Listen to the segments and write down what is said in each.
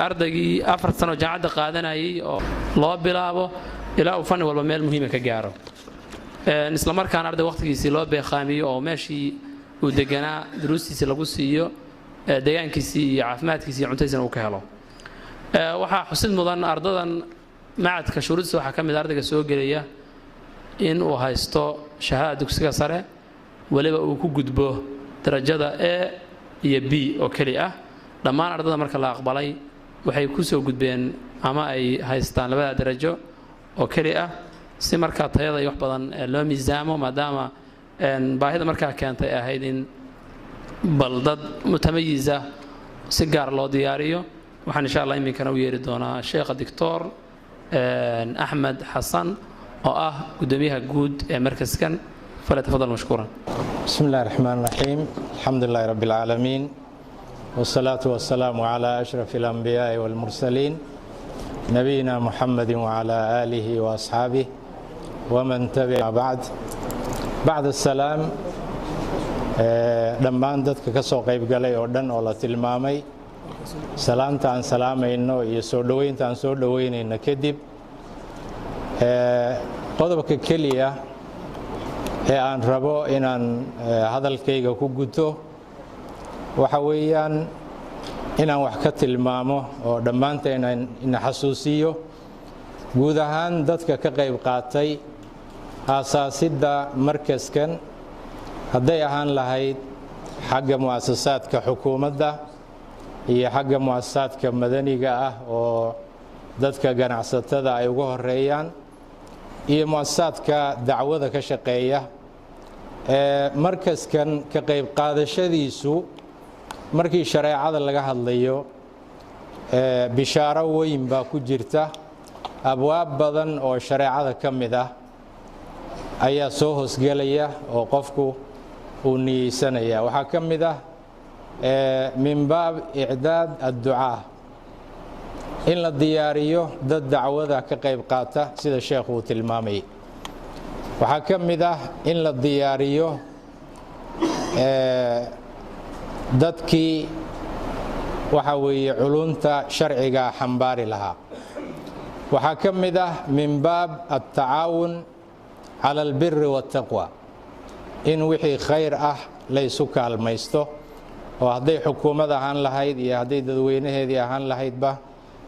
Ardaygii 4 sano jaamacadda qaadanayay oo loo bilaabo ilaa uu fanni walba meel muhiima ka gaaro, isla markaana arday waqtigiisii loo beeqaamiyo oo meeshii uu deganaa duruustiisii lagu siiyo, deegaankiisii iyo caafimaadkiisi iyo cuntadiisina uu ka helo. Waxaa xusid mudan ardadan macadka shuruuddiisa waxaa ka mid ardayga soo gelaya in uu haysto shahaadada dugsiga sare, weliba uu ku gudbo darajada A iyo B oo keli ah. Dhammaan ardada marka la aqbalay waxay ku soo gudbeen ama ay haystaan labada darajo oo keli ah, si markaa tayada iyo wax badan loo miisaamo, maadaama baahida markaa keentay ahayd in bal dad mutamayiza si gaar loo diyaariyo. Waxaan insha Allah iminkana u yeeri doonaa Sheekha Doctor Axmed Xasan oo ah guddoomiyaha guud ee markaskan. فليتفضل مشكورا. بسم الله الرحمن الرحيم، الحمد لله رب العالمين، والصلاة والسلام على أشرف الأنبياء والمرسلين، نبينا محمد وعلى آله وأصحابه ومن تبع بعد. بعد السلام، dhammaan dadka ka soo qayb galay oo dhan oo la tilmaamay, salaamta aan salaamayno iyo soo dhoweynta aan soo dhoweynayno kadib, qodobka keliya ee aan rabo inaan hadalkayga ku guto waxa weeyaan inaan wax ka tilmaamo oo dhammaanta inaan ina xasuusiyo guud ahaan dadka ka qayb qaatay aasaasidda markaskan, hadday ahaan lahayd xagga mu'asasaadka xukuumadda iyo xagga mu'asasaadka madaniga ah oo dadka ganacsatada ay uga horeeyaan iyo mu'asasaadka dacwada ka shaqeeya. Markaskan ka qayb qaadashadiisu, markii shareecada laga hadlayo, bishaaro weyn baa ku jirta. Abwaab badan oo shareecada ka mid ah ayaa soo hoosgelaya oo qofku uu niyeysanaya. Waxaa ka mid ah min baab icdaad adducaa, in la diyaariyo dad dacwada ka qayb qaata, sida sheekhu uu tilmaamayay. Waxaa ka mid ah in la diyaariyo dadkii waxa weeye culunta sharciga xambaari lahaa. Waxaa ka mid ah min baab altacaawun cala albiri waاtaqwa, in wixii khayr ah laysu kaalmaysto, oo hadday xukuumad ahaan lahayd iyo hadday dadweynaheedii ahaan lahaydba,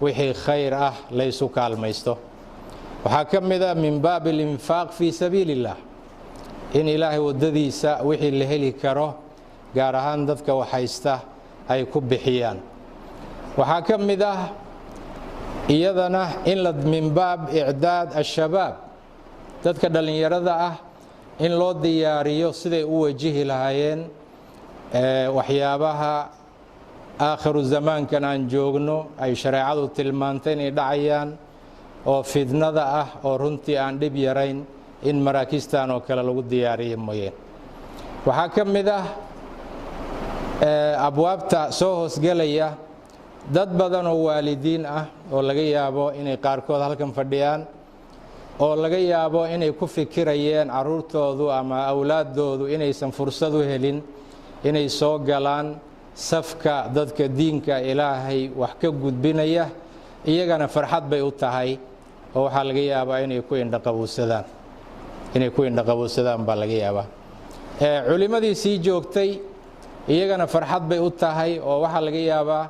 wixii khayr ah laysu kaalmaysto. Waxaa ka mid ah min baab alinfaaq fii sabiili اllah, in Ilaahay waddadiisa wixii la heli karo, gaar ahaan dadka waxhaysta, ay ku bixiyaan. Waxaa ka mid ah iyadana in la min baab icdaad ashabaab, dadka dhallinyarada ah in loo diyaariyo siday u wajihi lahaayeen waxyaabaha aakhiru zamaankan aan joogno ay shareecadu tilmaantay inay dhacayaan oo fidnada ah, oo runtii aan dhib yarayn in maraakiistan oo kale lagu diyaariyo mooyeen. Waxaa ka mid ah abwaabta soo hoosgelaya dad badan oo waalidiin ah oo laga yaabo inay qaarkood halkan fadhiyaan, oo laga yaabo inay ku fikirayeen carruurtoodu ama awlaaddoodu inaysan fursad u helin inay soo galaan safka dadka diinka Ilaahay wax ka gudbinaya. Iyagana farxad bay u tahay, oo waxaa laga yaabaa inay ku indhaqabowsadaan baa laga yaabaa. Culimmadii sii joogtay iyagana farxad bay u tahay, oo waxaa laga yaabaa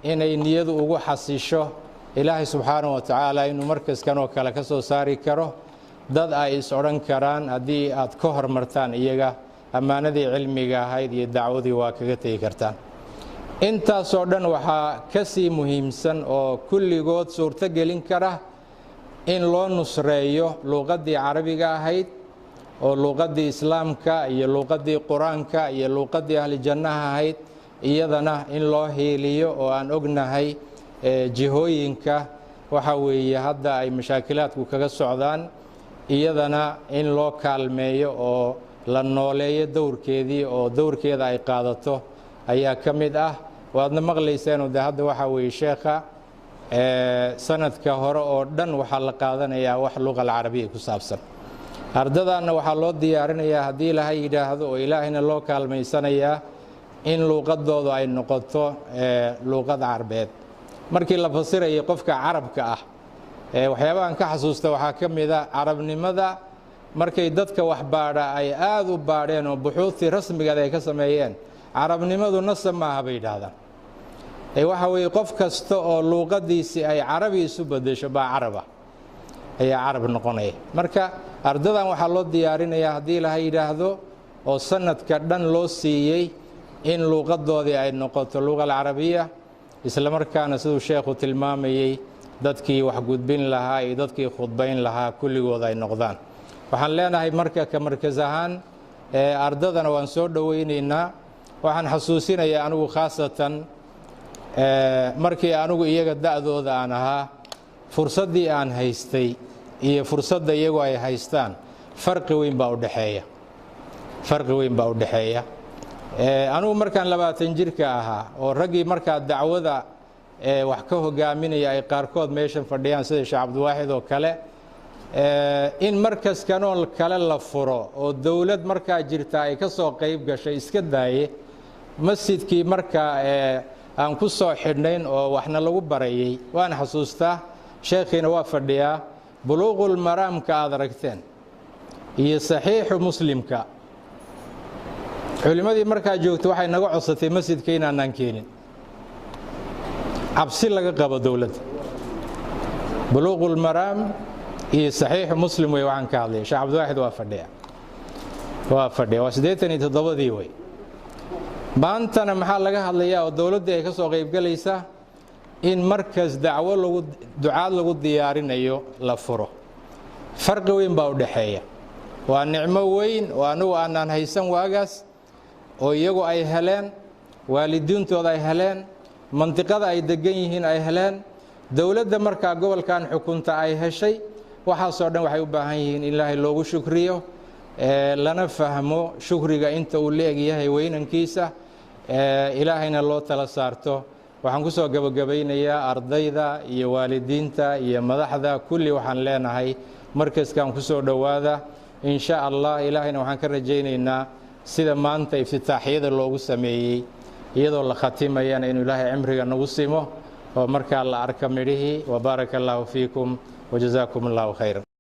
inay niyadu ugu xasisho Ilaahay subxaanahu wa tacaala inuu markaskan oo kale ka soo saari karo dad ay is odhan karaan haddii aad ka hormartaan iyaga, ammaanadii cilmiga ahayd iyo dacwadii waa kaga tegi kartaan. Intaasoo dhan waxaa ka sii muhiimsan oo kulligood suurto gelin kara in loo nusreeyo luuqaddii Carabiga ahayd, oo luuqaddii Islaamka iyo luuqaddii Qur-aanka iyo luuqaddii ahli jannaha ahayd, iyadana in loo hiiliyo, oo aan ognahay jihooyinka waxa weeye hadda ay mashaakilaadku kaga socdaan, iyadana in loo kaalmeeyo oo la nooleeyo dowrkeedii oo dowrkeeda ay qaadato ayaa ka mid ah. Waadna maqlayseenoo de hadda waxaa weeye sheekha sanadka hore oo dhan waxaa la qaadanayaa wax luqa alcarabiya ku saabsan. Ardadanna waxaa loo diyaarinayaa, haddii Ilaahay yidhaahdo oo Ilaahayna loo kaalmaysanayaa, in luuqadoodu ay noqoto luuqad Carbeed. Markii la fasirayay qofka carabka ah, waxyaabahan ka xasuusta waxaa ka mid a carabnimada. Markay dadka wax baadha ay aada u baadheen oo buxuudtii rasmigeed ay ka sameeyeen, carabnimadu nasab maaha bay yidhaahdaan. Waxa weeye qof kasta oo luuqadiisii ay carabi isu bedesho baa caraba ayaa carab noqonaya. Marka ardadan waxaa loo diyaarinayaa, haddii Ilaahay yidhaahdo, oo sanadka dhan loo siiyey in luuqadoodii ay noqoto luuqa alcarabiya, isla markaana siduu sheekhu tilmaamayey dadkii wax gudbin lahaa iyo dadkii khudbayn lahaa kulligood ay noqdaan. Waxaan leenahay marka ka markas ahaan ardadana waan soo dhoweynaynaa. Waxaan xasuusinayaa anigu khaasatan markii anigu iyaga da'dooda aan ahaa, fursaddii aan haystay iyo fursadda iyagu ay haystaan farqi weyn baa u dhexeeya, farqi weyn baa u dhexeeya. Anigu markaan 20 jirka ahaa oo raggii markaa dacwada wax ka hogaaminaya ay qaarkood meeshan fadhiyaan, sida Sheekh Cabdiwaaxid oo kale, in markaskanoo kale la furo oo dowlad markaa jirta ay ka soo qayb gashay iska daaye, masjidkii markaa aan ku soo xidhnayn oo waxna lagu barayay, waan xasuustaa, sheekhiina waa fadhiyaa, Buluuqul Maraamka aad aragteen iyo Saxiixu Muslimka, culimmadii markaa joogta waxay naga codsatay masjidka inaanaan keenin, cabsi laga qabo dowladda. Buluuqul Maraam iyo Saxiixu Muslim wey waxaan ka hadlaya. Sheekh Cabdiwaaxid waa fadhiya, waa fadhiya. Waa 87-dii wey. Maantana maxaa laga hadlayaa oo dowladdii ay ka soo qaybgalaysaa? In markas dacwo lagu ducaad lagu diyaarinayo la furo. Farqi weyn baa u dhexeeya. Waa nicmo weyn oo anigu aanaan haysan waagaas oo iyagu ay heleen, waalidiintooda ay heleen, mandiqada ay degan yihiin ay heleen, dowladda markaa gobolkan xukunta ay heshay. Waxaasoo dhan waxay u baahan yihiin in Ilaahay loogu shukriyo, lana fahmo shukriga inta uu la egyahay weynankiisa, Ilaahayna loo tala saarto. Waxaan ku soo gabagabaynayaa ardayda iyo waalidiinta iyo madaxda kulli waxaan leenahay markaskan ku soo dhowaada in sha Allah. Ilaahayna waxaan ka rajaynaynaa sida maanta iftitaaxyada loogu sameeyey iyadoo la khatimayana inuu Ilaahay cimriga nagu simo oo markaa la arka midhihii. Wabaaraka Allahu fiikum wajazaakum Allahu khayran.